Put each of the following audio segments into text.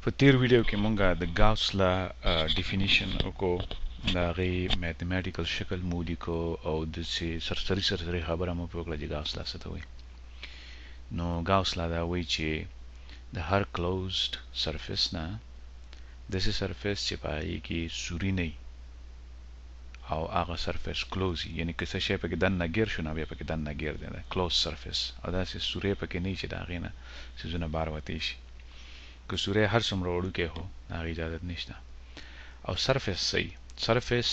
په تیر ویډیو کې مونږه د ګاوس لا ډیفینیشن وکړو، د هغې میتھمیټیکل شکل مو ولیکو او داسې سرسري سرسري خبره مو پرې وکړه چې ګاوس لا څه ته وایي. نو ګاوس لا دا وایي چې د هر کلوزډ سرفیس نه، داسې سرفیس چې په هغې کې سوري نه او هغه سرفیس کلوز، یعنی که څه شی پکې دننه ګیر شو نو بیا پکې دننه ګیر دی، کلوز سرفیس، او داسې سوری پکې نه چې د هغې نه څیزونه بار وتی شي. که سوری هر څومره وړوکی خو د هغې اجازت نشته. او سرفیس څه؟ سرفیس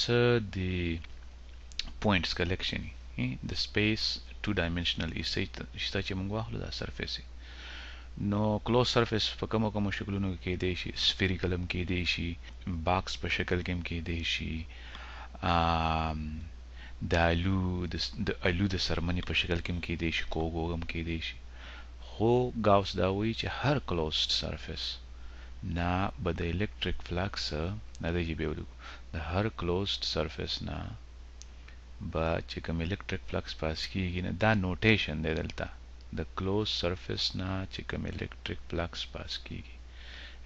د پوینټس کلیکشن، د سپیس 2 ډایمنشنل ایسي شته چې موږ واخلو دا سرفیس. نو کلوز سرفیس په کومو کومو شکلونو کې کېدی شي؟ سفیریکل هم کېدی شي، باکس په شکل کې هم کېدی شي، د الو د الو د څرمنې په شکل کې هم کېدی شي، کوږ هم کېدی شي. خو ګاوس دا وایي چې هر کلوزډ سرفیس نه به د الکتریک فلکس نه دی چې بیا ولیکو، د هر کلوزډ سرفیس نه به چې کوم الکتریک فلکس پاس کیږي، نه دا نوټیشن دی دلته، د کلوز سرفیس نه چې کوم الکتریک فلکس پاس کیږي،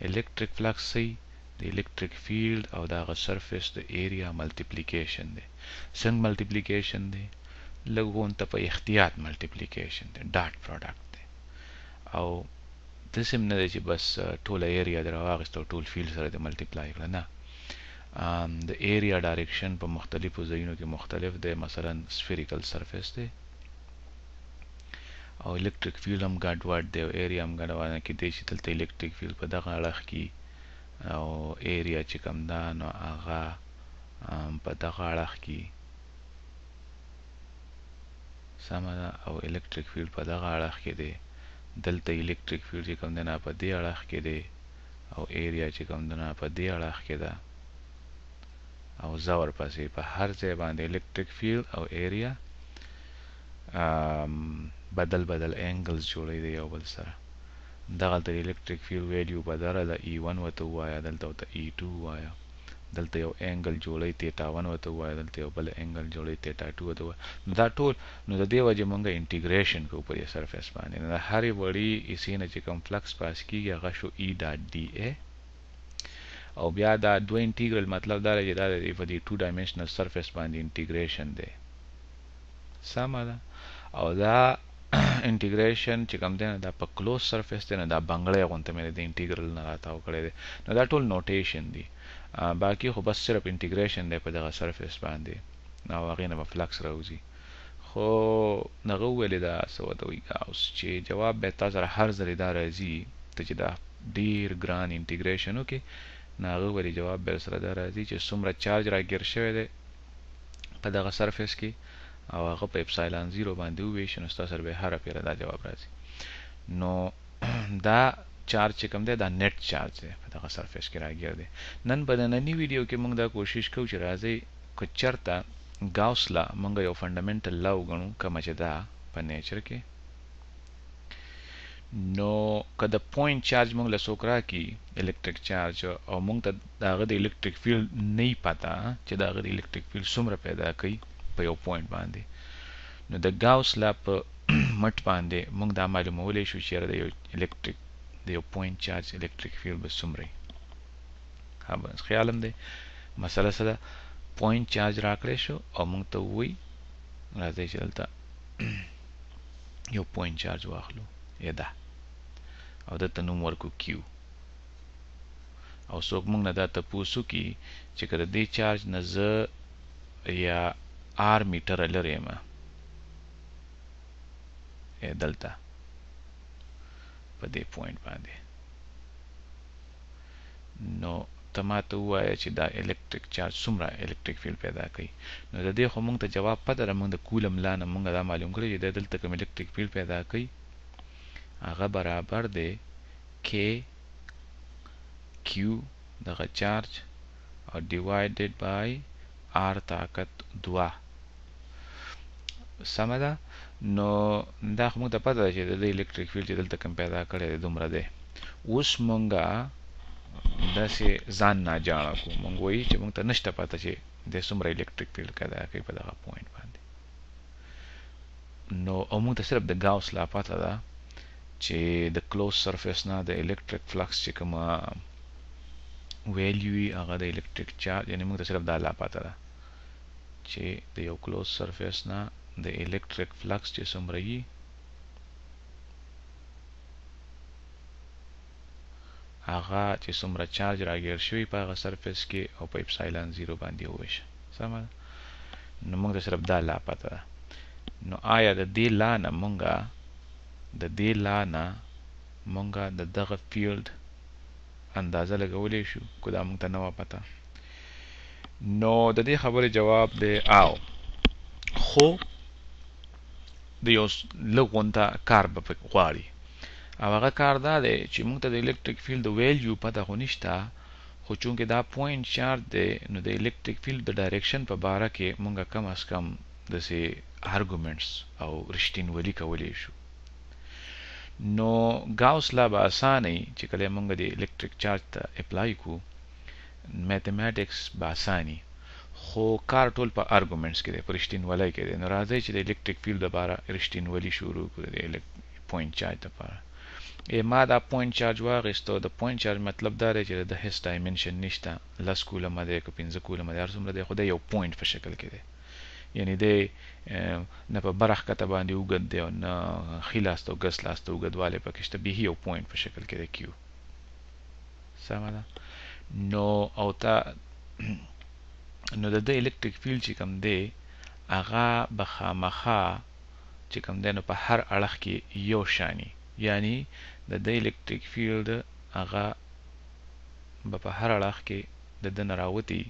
الکتریک فلکس څه؟ د الکتریک فیلډ او د هغه سرفیس د ایریا ملټیپلیکیشن دی. څنګه ملټیپلیکیشن دی؟ لږ غونته په احتیاط ملټیپلیکیشن دی، ډاټ پروډکټ دی. او داسې هم نه دی چې بس ټوله ایریا دې راواخیسته او ټول فیلډ سره دې ملټیپلای کړه، نه، د ایریا ډایریکشن په مختلفو ځایونو کې مختلف دی. مثلا سفیریکل سرفیس دی او الکتریک فیلډ هم ګډوډ دی او ایریا هم ګډوډ ده. کېدای شي دلته الکتریک فیلډ په دغه اړخ کې او ایریا چې کوم ده نو هغه په دغه اړخ کې، سمه ده، او الکتریک فیلډ په دغه اړخ کې دی. دلته الکتریک فیلډ چې کوم دی نه په دې اړخ کې دی او ایریا چې کوم دی نه په دې اړخ کې ده، او زه ورپسې په هر ځای باندې الکتریک فیلډ او ایریا بدل بدل انګلز جوړوي د یو بل سره. دغلته د الکتریک فیلډ ویلیو بدله ده، ای 1 ورته ووایه، دلته ورته ای 2 ووایه، دلته یو انګل جوړوي تیټا 1 ورته ووایه، دلته یو بل انګل جوړوي تیټا 2 ورته ووایه. نو دا ټول، نو د دې وجې مونږ انټیګریشن کوو په دې سرفیس باندې. نو د هرې وړې حصې نه چې کوم فلکس پاس کیږي هغه شو ای ډاټ ډي ای، او بیا دا دوه انټیګرل، مطلب دا دی چې دا د په دې 2 ډایمنشنل سرفیس باندې انټیګریشن دی، سمه ده. او دا انټیګریشن چې کوم دی نه دا په کلوز سرفیس دی، نه دا بنګړی غونته مې د انټیګرل نه راتاو کړی دی. نو دا ټول نوټیشن دي، باقي خو بس صرف انټیګریشن دی په دغه سرفیس باندې او هغې نه به فلکس راوځي. خو هغه وویلې دا څه ورته وایي ګاوس چې جواب به تا سره هر ځلې دا راځي، ته چې دا ډیر ګران انټیګریشن وکړې، نو هغه وویلې جواب به سره دا راځي چې څومره چارج راګیر شوی دی په دغه سرفیس کې او هغه په اپسایلان 0 باندې وویشي، نو ستا سره به هره پیره دا جواب راځي. نو دا چارج چې کوم دی دا نت چارج دی په دغه سرفیس کې راګیر دی. نن په ننني ویډیو کې موږ دا کوشش کوو چې راځئ که چرته ګاوس لا موږ یو فنډامنټل لا وګڼو کومه چې ده په نیچر کې، نو که د پوینټ چارج موږ له څوک راکړي الکتریک چارج او موږ ته د هغه د الکتریک فیلډ نه پته چې د هغه د الکتریک فیلډ څومره پیدا کوي په یو پوینټ باندې، نو د ګاوس لا په مټ باندې موږ دا معلومولی شو چې یاره د یو الکتریک د یو پوینټ چارج الکتریک فیلډ به څومره وي. ها بس خیال هم دی مسله څه ده، پوینټ چارج راکړی شو او موږ ته ووایي راځئ چې دلته یو پوینټ چارج واخلو یا دا، او دلته نوم ورکو کیو، او څوک موږ نه دا تپوس وکړي چې که د دې چارج نه زه یا آر میټره لرې یم دلته په دې پوینټ باندې، نو ته ما ته ووایه چې دا الکتریک چارج څومره الکتریک فیلډ پیدا کوي. نو د دې خو موږ ته جواب پته ده، موږ د کولم لا نه موږ دا معلوم کړی چې دی دلته کوم الکتریک فیلډ پیدا کوي هغه برابر دی کې کیو دغه چارج او ډیوایډډ بای آر طاقت 2، سمه ده. نو دا خو موږ ته پته ده چې د دې الکتریک فیلډ چې دلته کوم پیدا کړی دی دومره دی. اوس موږ داسې ځان ناجاړه کړو، موږ وایي چې موږ ته نشته پته چې دی څومره الکتریک فیلډ پیدا کوي په دغه پوینټ باندې. نو او موږ ته صرف د ګاوس لا پته ده چې د کلوز سرفیس نه د الکتریک فلکس چې کومه ویلیو وي هغه د الکتریک چارج، یعنی موږ ته صرف دا لا پته ده چې د یو کلوز سرفیس نه د الکتریک فلکس چې څومره وي هغه چې څومره چارج راګیر شوی په هغه سرفیس کې او په اپسایلان 0 باندې وویشه. سمه ده؟ نو موږ ته صرف دا لا پته ده. نو آیا د دې لا نه مونږه د دې لا نه مونږه د دغه فیلډ اندازه لګولی شو که دا مونږ ته نه وه پته؟ نو د دې خبرې جواب دی آو، خو د یو لږ غونته کار به غواړي، او هغه کار دا دی چې مونږ ته د الکتریک فیلډ د ویلیو پته خو نشته، خو چونکه دا پوینټ چارج دی نو د الکتریک فیلډ د ډایریکشن په باره کې مونږ کم از کم داسې ارګومنټس او رښتینولي کولی شو. نو ګاوس لا به اسانه وي چې کله مونږ د الکتریک چارج ته اپلای کو، میتھمیټکس به اساني، خو کار ټول په ارګومنټس کې دی، په رښتینولۍ کې دی. نو راځئ چې د الکتریک فیلډ لپاره رښتینولي شروع کړو د پوینټ چارج لپاره. ما دا پوینټ چارج واخیستو. د پوینټ چارج مطلب دا دی چې د هیڅ ډایمنشن نشته، 10 کولمه دی که 5 کولمه دی، هر څومره دی، خو دی یو پوینټ په شکل کې دی، یعنی دی نه په بره ښکته باندې اوږد دی او نه ښي لاس ته او ګس لاس ته اوږدوالی پکې شته، بیخي یو پوینټ په شکل کې دی کیو. سمه ده؟ نو او تا نو د ده الکتریک فیلډ چې کوم دی هغه به خامخا چې کوم دی نو په هر اړخ کې یو شانی، یعنی د ده الکتریک فیلډ هغه به په هر اړخ کې د ده نه راوتی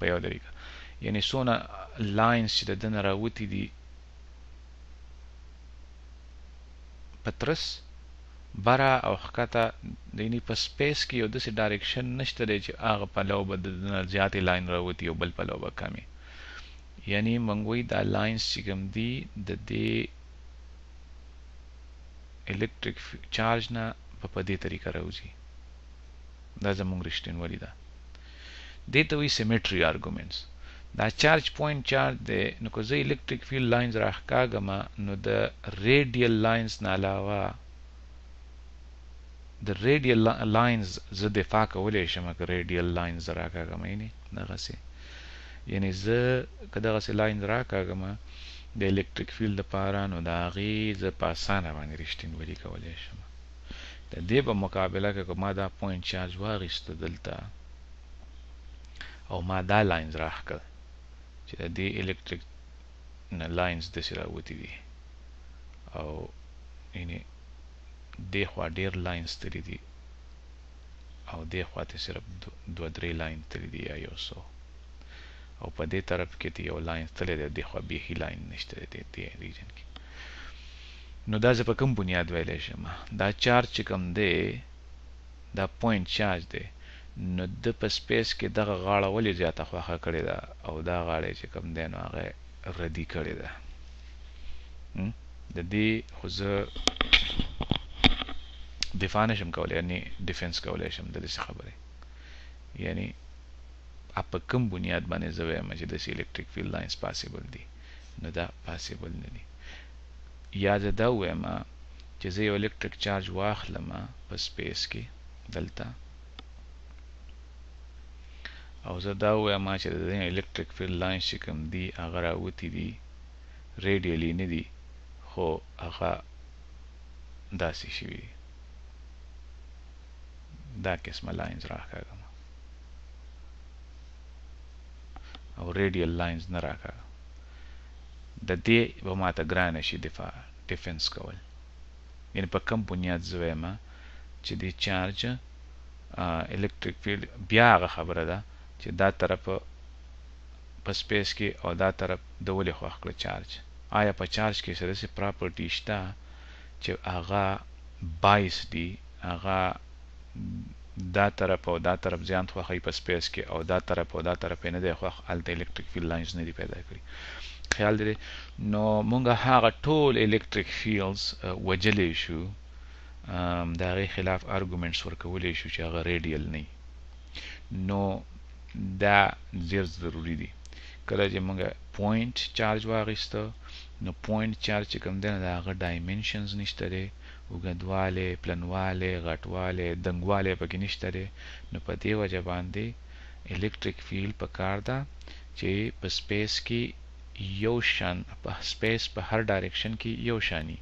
په یو طریقه، یعنی څونه لاینز چې د ده نه راوتی دي په ترس بره او ښکته، یعنی په سپیس کې یو داسې ډایریکشن نشته دی چې هغه پلو به د ده نه زیاتې لاین راوتي او بل پلو به کمې، یعنی موږ وایي دا لاینز چې کوم دي د دې الکتریک چارج نه په دې طریقه راوځي. دا زموږ رښتینولي ده. دې ته وایي سیمیټري ارګومنټس. دا چارج پوینټ چارج دی، نو که زه الکتریک فیلډ لاینز راښکاږم نو د ریډیل لاینز نه علاوه د ریډیل لاینز زه دفاع کولی شم که ریډیل لاینز راکاږم، یعنی دغسې، یعنی زه که دغسې لاینز راکاږم د الکتریک فیلډ لپاره نو د هغې زه په اسانه باندې رښتینولي کولی شم. د دې په مقابله کې که ما دا پوینټ چارج واخیسته دلته او ما دا لاینز راښکل چې د دې الکتریک نه لاینز داسې راوتي دي او یعنی دې خوا ډېر لاینز تللي دي او دې خوا ته صرف دوه درې لاین تللي دي یا یو څو، او په دې طرف کې ته یو لاین تللی دی، دې خوا بیخي لاین نشته دی دې ریجن کې. نو دا زه په کوم بنیاد ویلی شم؟ دا چارج چې کوم دی دا پوینټ چارج دی، نو د په سپیس کې دغه غاړه ولې زیاته خوښه کړې ده او دا غاړه یې چې کوم دی نو هغه ردي کړې ده. د دې خو زه دفاع نشم کولی، یعنی ډیفنس کولی شم د داسې خبرې، یعنی په کوم بنیاد باندې زه وایم چې داسې الکتریک فیلډ لاینز پاسیبل دي؟ نو دا پاسیبل نه دي. یا زه دا ووایم چې زه یو الکتریک چارج واخلم په سپیس کې دلته، او زه دا ووایم چې د دې الکتریک فیلډ لاینز چې کوم دي هغه راوتي دي، ریډیلی نه دي، خو هغه داسې شوي دي، دا قسمه لاینز راکاږم او ریډیل لاینز نه راکاږم. د دې به ماته ګرانه شي دفاع ډیفنس کول، یعنی په کوم بنیاد زه وایم چې دې چارج الکتریک فیلډ، بیا هغه خبره ده چې دا طرف په سپیس کې او دا طرف د ولې خوښ کړه چارج. آیا په چارج کې څه داسې پراپرټي شته چې هغه باعث دي هغه دا طرف او دا طرف زیان خوښوي په سپیس کې او دا طرف او دا طرف یې نه دی خوښ، هلته الکتریک فیلډ لاینز نه دي پیدا کړي؟ خیال دی؟ نو مونږ هغه ټول الکتریک فیلډز وجلی شو، د هغې خلاف ارګومنټس ورکولی شو چې هغه ریډیل نه. نو دا ډېر ضروري دي. کله چې مونږ پوینټ چارج واخیسته نو پوینټ چارج چې کوم دی نو د هغه ډایمنشنز نشته دی، اوږدوالی، پلنوالی، غټوالی، دنګوالی پکې نشته دی. نو په دې وجه باندې الکتریک فیلډ په کار ده چې په سپیس کې یو شان، په سپیس په هر ډایرکشن کې یو شانی.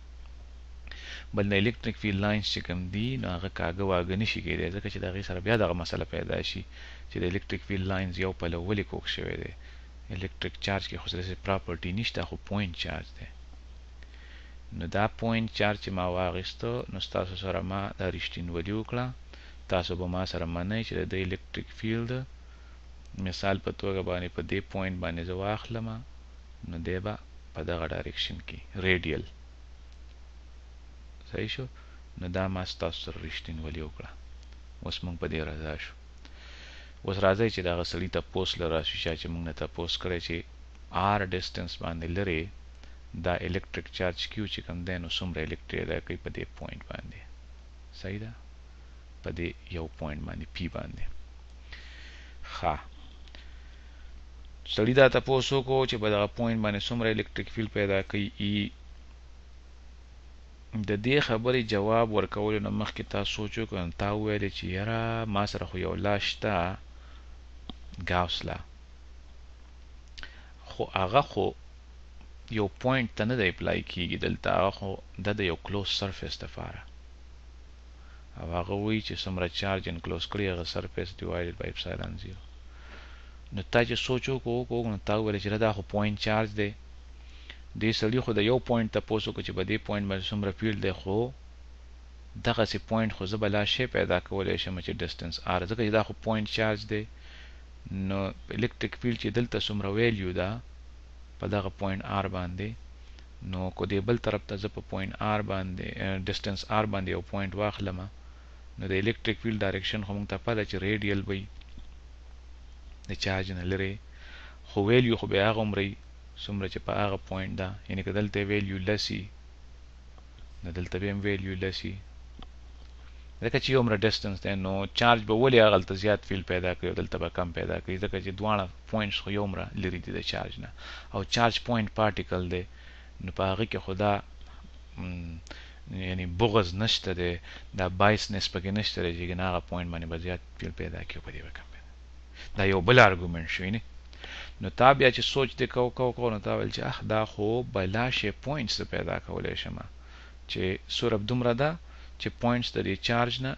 بل د الکتریک فیلډ لاینز چې کوم دي نو هغه کاږه واږه نشي کېدی، ځکه چې د هغې سره بیا دغه مسله پیدا شي چې د الکتریک فیلډ لاینز یو پلو ولې کوږ شوی دی. الکتریک چارج کې خو داسې پراپرټي نشته، خو پوینټ چارج دی. نو دا پوینټ چارج چې ما واغیستو نو ستاسو سره ما دا رښتینولي وکړه، تاسو به ما سره منئ چې د دې الکتریک فیلډ مثال په توګه باندې په دې پوینټ باندې زه واخلم نو دی به په دغه ډایرکشن کې ریډیل، صحیح شو. نو دا ما ستاسو سره رښتینولي وکړه. اوس موږ په دې رضا شو. اوس راځئ چې دغه سړي تپوس له راشو، چا چې موږ نه تپوس کړی چې آر ډسټنس باندې لرې دا الکتریک چارج کیو چې کوم دی نو څومره الکتریک ادا کوي په دې پوینټ باندې، صحیح ده، په دې یو پوینټ باندې پی باندې. ښه، سړي دا تپوس وکړو چې په دغه پوینټ باندې څومره الکتریک فیلډ پیدا کوي ای. د دې خبرې جواب ورکولو نه مخکې تا سوچ وکړ، نو تا وویلې چې یاره ما سره خو یو لا شته ګاوس لا، خو هغه خو یو پوینټ ته نه دی اپلای کیږي دلته، هغه خو د یو کلوز سرفیس دپاره، او هغه وایي چې څومره چارج انکلوز کړي هغه سرفیس ډیوایډډ بای اپسایلون زیرو. نو تا چې سوچ وکړو نو تا وویل چې دا خو پوینټ چارج دی، دې سړي خو د یو پوینټ تپوس وکړو چې په دې پوینټ باندې څومره فیلډ دی، خو دغسې پوینټ خو زه به لا شی پیدا کولی شم چې ډسټنس آر، ځکه چې دا خو پوینټ چارج دی. نو الکتریک فیلډ چې دلته څومره ویلیو ده په دغه پوینټ آر باندې، نو که دې بل طرف ته زه په پوینټ آر باندې ډسټنس آر باندې یو پوینټ واخلم نو د الکتریک فیلډ ډایرکشن خو موږ ته پته چې ریډیل به وي د چارج نه لرې، خو ویلیو خو بیا هغه عمره وي څومره چې په هغه پوینټ ده، یعنې که دلته ویلیو لس وي نو دلته به هم ویلیو لس وي، ځکه چې یو عمره ډسټنس دی نو چارج به ولې هغلته زیات فیلډ پیدا کوي او دلته به کم پیدا کوي، ځکه چې دواړه پوینټس خو یو عمره لرې دي د چارج نه، او چارج پوینټ پارټیکل دی نو په هغه کې خو دا یعنی بغض نشته دی، دا بایسنس پکې نشته دی چې ګنې هغه پوینټ باندې به زیات فیلډ پیدا کوي او په دې به کم پیدا. دا یو بل ارګومنټ شو. یعنی نو تا بیا چې سوچ دې کو کو کو نو تا ویل چې اخ دا خو بلا شی پوینټس زه پیدا کولی شم چې صرف دومره ده چې پوینټس د دې چارج نه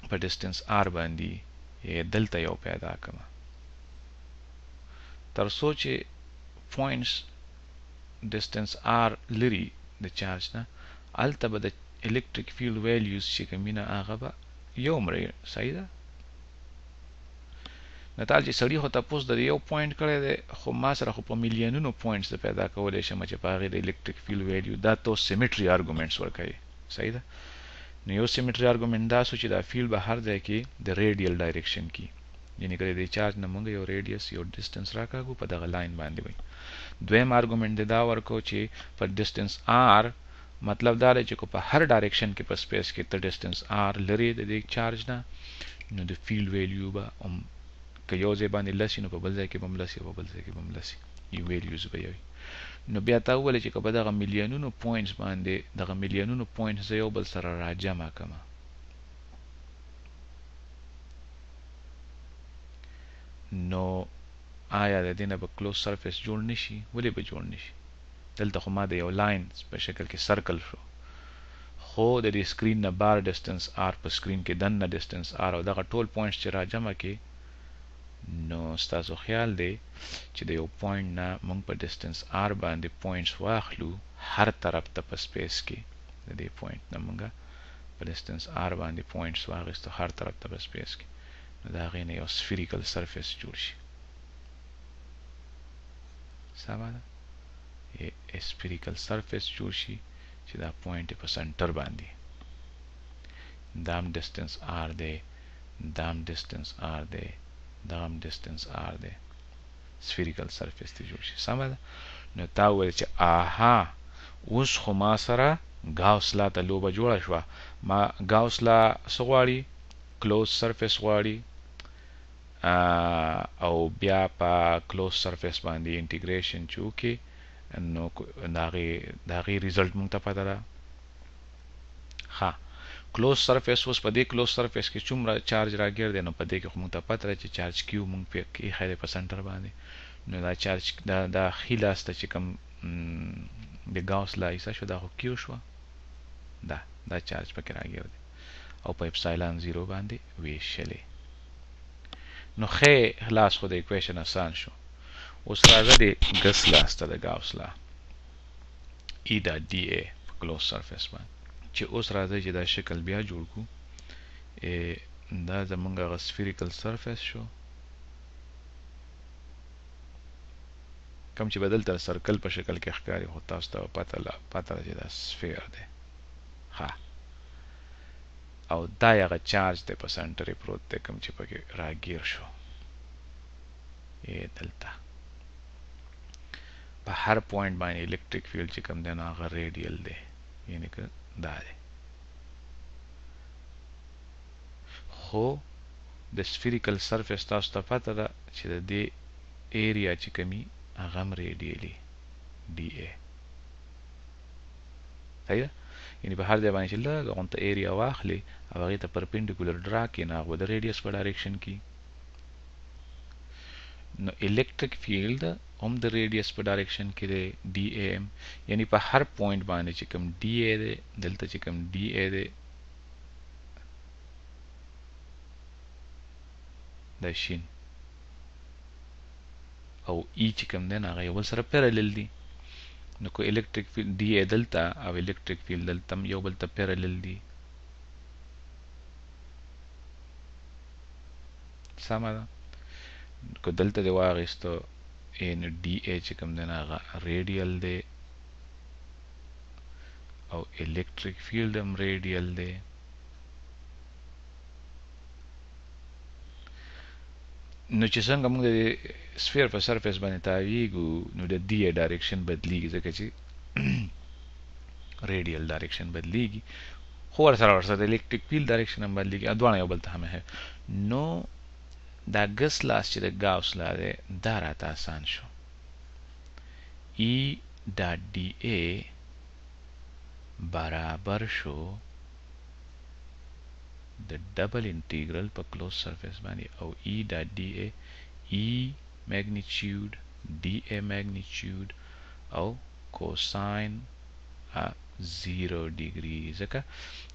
په ډسټنس آر باندې دلته یو پیدا کړم، تر څو چې پوینټس ډسټنس آر لري د چارج نه هلته به د الکتریک فیلډ ویلیوز چې کوم وي نه هغه به یو عمره، صحیح ده. نو تا چې سړي خو تپوس د یو پوینټ کړی دی، خو ما سره خو په میلیونونو پوینټس زه پیدا کولی شم چې په هغې د الکتریک فیلډ ویلیو، دا ته سیمیټري ارګومنټس ورکوي، صحیح ده. نو یو سیمیټري ارګومنټ دا سو چې دا فیلډ به هر ځای کې د ریډیل ډایرکشن کې، یعنی که د دې چارج نه موږ یو ریډیس یو ډسټنس راکاږو په دغه لاین باندې وي. دویم ارګومنټ دی دا ورکو چې پر ډسټنس آر، مطلب دا دی چې که په هر ډایرکشن کې په سپیس کې ته ډسټنس آر لرې د دې چارج نه، نو د فیلډ ویلیو به هم که یو ځای باندې لس وي نو په بل ځای کې به هم لس وي او په بل ځای کې به هم لس وي، یو ویلیوز به یو وي. نو بیا تا وویل چې که په دغه میلیونونو پوینټس باندې دغه میلیونونو پوینټس زه یو بل سره راجمع کړم نو آیا د دې نه به کلوز سرفیس جوړ نشي؟ ولې به جوړ نشي؟ دلته خو ما د یو لاین په شکل کې سرکل شو، خو د دې سکرین نه بار ډسټنس آر په سکرین کې دننه ډسټنس آر او دغه ټول پوینټس چې راجمع کې، نو ستاسو خیال دی چې د یو پوینټ نه موږ په ډسټنس آر باندې پوینټس واخلو هر طرف ته په سپیس کې، د دې پوینټ نه موږ په ډسټنس آر باندې پوینټس واخیستو هر طرف ته په سپیس کې، نو د هغې نه یو سفیریکل سرفیس جوړ شي. سمه ده، سفیریکل سرفیس جوړ شي چې دا پوینټ په سنټر باندې، دام ډسټنس آر دی، دام ډسټنس آر دی، دام ډسټنس آر دی، سفیریکل سرفیس ته جوړ شي. سمه ده. نو تا وویل چې آها اوس خو ما سره ګاوس لا ته لوبه جوړه شوه. ما ګاوس لا څه غواړي؟ کلوز سرفیس غواړي، او بیا په کلوز سرفیس باندې انټیګریشن چې وکړي نو د هغې ریزلټ موږ ته پته ده. ښه کلوز سرفیس، اوس په دې کلوز سرفیس کې څومره چارج راګیر دی؟ نو په دې کې خو موږ ته پته ده چې چارج کیو موږ پې ایښی دی په سنټر باندې. نو دا چارج دا ښي لاس ته چې کوم د ګاوس لا حصه شو، دا خو کیو شوه، دا چارج پکې راګیر دی او په اپسایلان 0 باندې ویشلې. نو ښی لاس خو د ایکویشن اسان شو. اوس راځه د ګس لاس ته، د ګاوس لا ای ډاټ ډي ای په کلوز سرفیس باندې. چې اوس راځئ چې دا شکل بیا جوړ کړو. دا زمونږ هغه سفیریکل سرفیس شو کوم چې به دلته سرکل په شکل کې ښکاري، خو تاسو ته پته ده چې دا سفیر دی. ښه، او دا هغه چارج دی په سنټر یې پروت دی کوم چې پکې راګیر شو. دلته په هر پوینټ باندې الکتریک فیلډ چې کوم دی نو هغه ریډیل دی، یعنی که دا دی. خو د سفیریکل سرفیس تاسو ته پته ده چې د دې ایریا چې کومي هغه هم ریډیلي ډي ای، صحیح ده؟ یعنی په هر ځای باندې چې لږ غونته ایریا واخلې او هغې ته پرپینډیکولر ډرا کړې نو هغه به د ریډیس په ډایرکشن کې. نو الکتریک فیلډ هم د ریډیس په ډایرکشن کې دی ډي ای ام، یعنی په هر پوینټ باندې چې کوم ډي ای دی، دلته چې کوم ډي ای دی دا شین او ای چې کوم دی نو هغه یو بل سره پیرلل دي. نو که الکتریک فیلډ ډي ای دلته او الکتریک فیلډ دلته هم یو بل ته پیرلل دي. سمه ده؟ که دلته دې واخیستو نو ډي ای چې کوم دی نو هغه ریډیل دی او الکتریک فیلډ هم ریډیل دی. نو چې څنګه موږ د سفیر په سرفیس باندې تاویږو نو د ډي ای ډایرکشن بدلیږي، ځکه چې ریډیل ډایرکشن بدلیږي، خو ورسره د الکتریک فیلډ ډایرکشن هم بدلیږي، دواړه یو بل ته هم. نو دا ګس لاس چې د ګاوس لا دی دا راته اسان شو. ای ډاټ ډي ای برابر شو د ډبل انټیګرل په کلوز سرفیس باندې او ای ډاټ ډي ای، ای میګنیټیوډ ډي ای میګنیټیوډ او کوساین 0 ډیګري، ځکه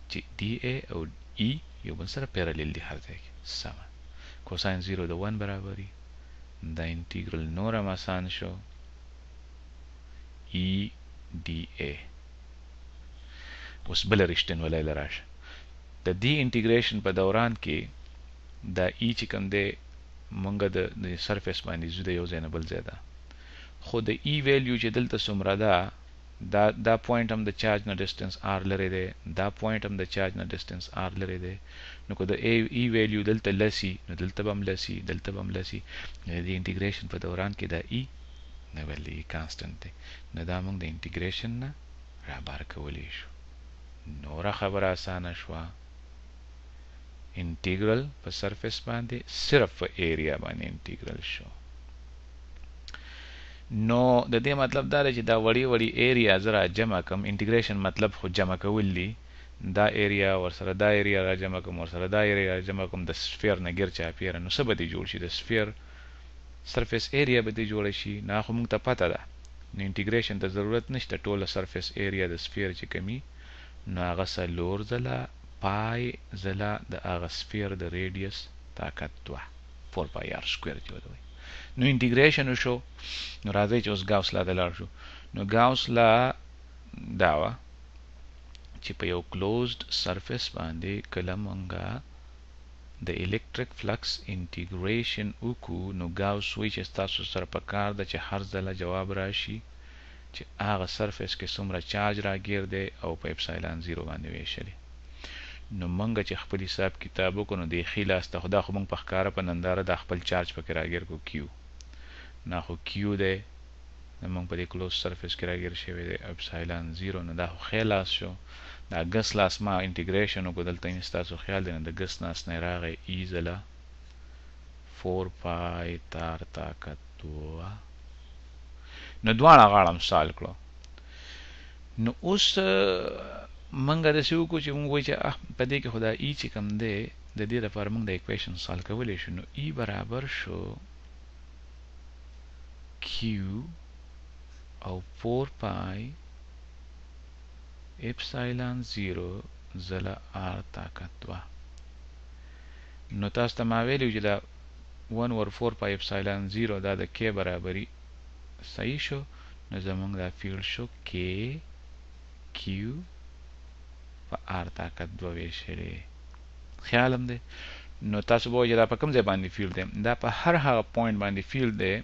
چې ډي ای او ای یو بل سره پیرلل دي هر ځای کې. سمه، کوساین 0 د 1 برابري. دا انټیګرل نور هم اسان شو ای ډي ای. اوس بله رښتینولۍ له راشه. د دې انټیګریشن په دوران کې دا ای چې کوم دی مونږ د سرفیس باندې ځو د یو ځای نه بل ځای ده، خو د ای ویلیو چې دلته څومره ده، دا پوینټ هم د چارج نه ډیسټنس آر لرې دی، دا پوینټ هم د چارج نه ډیسټنس آر لرې دی. نو که د ای ویلیو دلته لسي نو دلته به هم لسي، دلته به هم لسي. نو د دې انټیګریشن په دوران کې دا ای نه بدلېږي، کانسټنټ دی. نو دا موږ د انټیګریشن نه رابار کولی شو. نوره خبره اسانه شوه. انټیګرل په سرفیس باندې صرف په ایریا باندې انټیګرل شو. نو د دې مطلب دا دی چې دا وړې وړې ایریا زه را جمع کم. انټیګریشن مطلب خو جمع کول دي، دا ایریا ورسره دا ایریا را جمع کم، ورسره دا ایریا را جمع کم، د سفیر نه ګیر چاپیره. نو څه به دې جوړ شي؟ د سفیر سرفیس ایریا به دې جوړه شي. نه خو موږ ته پته ده، نو انټیګریشن ته ضرورت نشته. ټوله سرفیس ایریا د سفیر چې کمی نو هغه څلور ځله پای ځله د هغه سفیر د ریډیس طاقت دوه، 4 پای آر سکویر چې ورته وایي. نو انټیګریشن وشو. نو راځئ چې اوس ګاوس لا ته لاړ شو. نو ګاوس لا دا وه چې په یو کلوزډ سرفیس باندې کله مونږه د الکتریک فلکس انټیګریشن وکړو، نو ګاوس وایي چې ستاسو سره په کار ده چې هر ځله جواب راشي چې هغه سرفیس کې څومره چارج راګیر دی او په اپسایلان 0 باندې ویشلې. نو مونږ چې خپل حساب کتاب وکړو نو د ښي لاس ته خو دا خو مونږ په ښکاره په ننداره دا خپل چارج پکې راګیر کړو کیو، نه خو کیو دی مونږ په دې کلوز سرفیس کې راګیر شوی دی اپسایلان 0. نو دا خو ښی لاس شو. دا ګس لاس ما انټیګریشن وکړو، دلته یې ستاسو خیال دی. نو د ګس لاس نه راغی ای ځله 4 پای تار طاقت دوه. نو دواړه غاړه هم سال کړو. نو اوس مونږ داسې وکړو چې مونږ وایو چې اه په دې کې خو دا ای چې کوم دی، د دې لپاره مونږ د ایکویشن سالو کولی شو. نو ای برابر شو کیو او 4 پای اپسایلان 0 ځله آر طاقت 2. نو تاسو ته ما ویلي چې دا 1 اور 4 پای اپسایلان 0 دا د کې برابري صحیح شو. نو زمونږ دا فیلډ شو کې کیو په آر طاقت 2 ویشلې. خیال هم دی. نو تاسو به وایئ چې دا په کوم ځای باندې فیلډ دی؟ دا په هر هغه پوینټ باندې فیلډ دی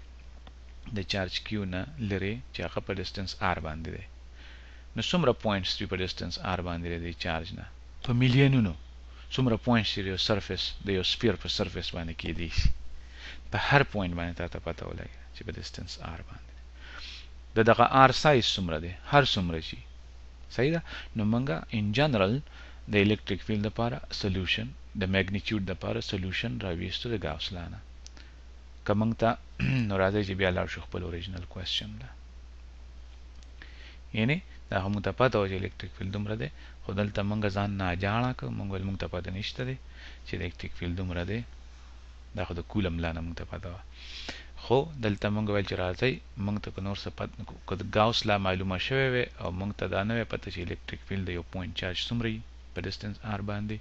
د چارج کیو نه لرې چې هغه په ډیسټنس آر باندې دی. نو څومره پوینټس وي په ډیسټنس آر باندې دی چارج نه؟ په میلیونونو. څومره پوینټس چې یو سرفیس د یو سفیر په سرفیس باندې کېدی شي، په هر پوینټ باندې تا ته پته ولګي چې په ډیسټنس آر باندې د دغه آر سایز څومره دی، هر څومره چې صحیح ده. نو مونږه ان جنرال د الکتریک فیلډ لپاره سولوشن، د میګنیټیوډ لپاره سولوشن راویستو د ګاوس لا نه. که مونږ ته نو راځئ چې بیا لاړ شو خپل اوریجنل کوېسچن له. یعنی دا خو مونږ ته پته وه چې الکتریک فیلډ دومره دی، خو دلته مونږ ځان ناجاړه کړ. مونږ ویل مونږ ته پته نشته دی چې الکتریک فیلډ دومره دی، دا خو د کولم لا نه مونږ ته پته وه. خو دلته مونږ ویل چې راځئ مونږ ته که نور څه پته، که د ګاوس لا معلومه شوې وی او مونږ ته دا نه وی پته چې الکتریک فیلډ د یو پوینټ چارج څومره وي په ډیسټنس آر باندې،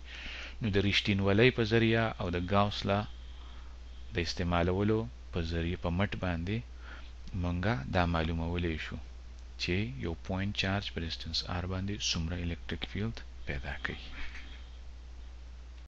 نو د رښتینولۍ په ذریعه او د ګاوس لا د استعمالولو په ذریعه په مټ باندې مونږه دا معلومولی شو چې یو پوینټ چارج په ډیسټنس آر باندې څومره الکتریک فیلډ پیدا کوي.